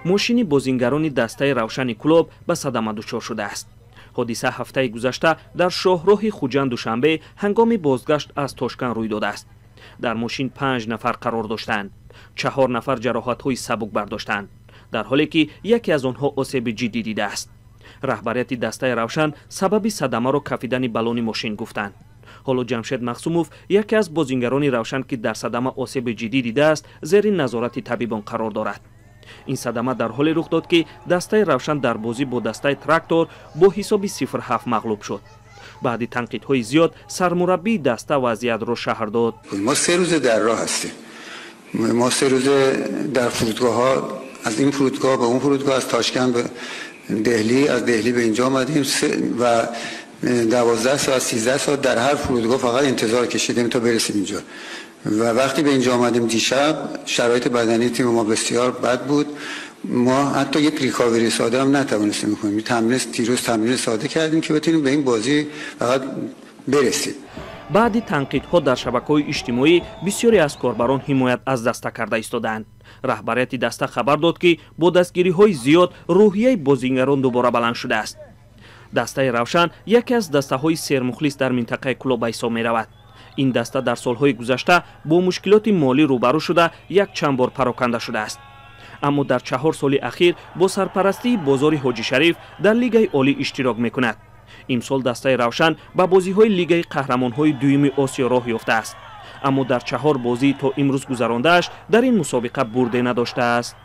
Мошини бозингарони дастаи Равшани Кӯлоб ба садама дучор шудааст. Ҳодиса ҳафтаи гузашта дар шоҳроҳи Хуҷанд Душанбе ҳангоми бозгашт аз Тошканд рӯй додааст. Дар мошин 5 нафар қарор доштанд. 4 нафар ҷароҳатҳои сабук бардоштанд, дар ҳоле ки яке аз онҳо осеби ҷиддӣ дидааст. Раҳбарияти дастаи Равшан сабаби садамаро кафидани баллони мошин гуфтанд. Ҳоло Ҷамшед Мақсумов, яке аз бозингарони Равшан, ки дар садама осеби ҷиддӣ дидааст, зери назорати табибон қарор дорад. Ин садама дар ҳоле рух дод, ки дастаи Равшан дар бозӣ бо дастаи Трактор бо ҳисоби 0-7 мағлуб шуд. Баъди танқидҳои зиёд сармураббии даста вазъиятро шаҳр дод. Мо 3 рӯзе дар роҳ ҳастем. Мо 3 рӯзе дар фурудгоҳҳо, аз ин фурудгоҳ ба он фурудгоҳ, аз Тошканд ба Деҳлӣ, аз Деҳлӣ ба инҷо омадем ва 12 соат, 13 соат дар ҳар фурудгоҳ фақат интизор кашидем то برسیم اینجا. و وقتی به اینجا آمدیم دیشب، شرایط بدنی تیم ما بسیار بد بود. ما حتی یک ریکاوری ساده هم نتوانستیم بکنیم. تمرین دیروز تمرین ساده کردیم که بتونیم به این بازی فقط برسیم. Баъди танқидҳо дар шабакаҳои иҷтимоӣ бисёре аз корбарон ҳимоят аз даста карда истодаанд. Раҳбарияти даста хабар дод, ки бо дастгириҳои зиёд рӯҳияи бозингарон дубора баланд шудааст. Дастаи Равшан яке аз дастаҳои сермухлис дар минтақаи Кӯлоб ба ҳисоб меравад. Ин даста дар солҳои гузашта бо мушкилоти молӣ рӯбарӯ шуда, як чанд бор пароканда шудааст. Аммо дар 4 соли ахир бо сарпарастии Бозори Ҳоҷи Шариф дар Лигаи Олӣ иштирок мекунад. Имсол дастаи Равшан ба бозиҳои Лигаи қаҳрамонҳои дуюми Осиё роҳ ёфтааст, аммо дар 4 бозии то имрӯз гузарондааш дар ин мусобиқа бурде надоштааст.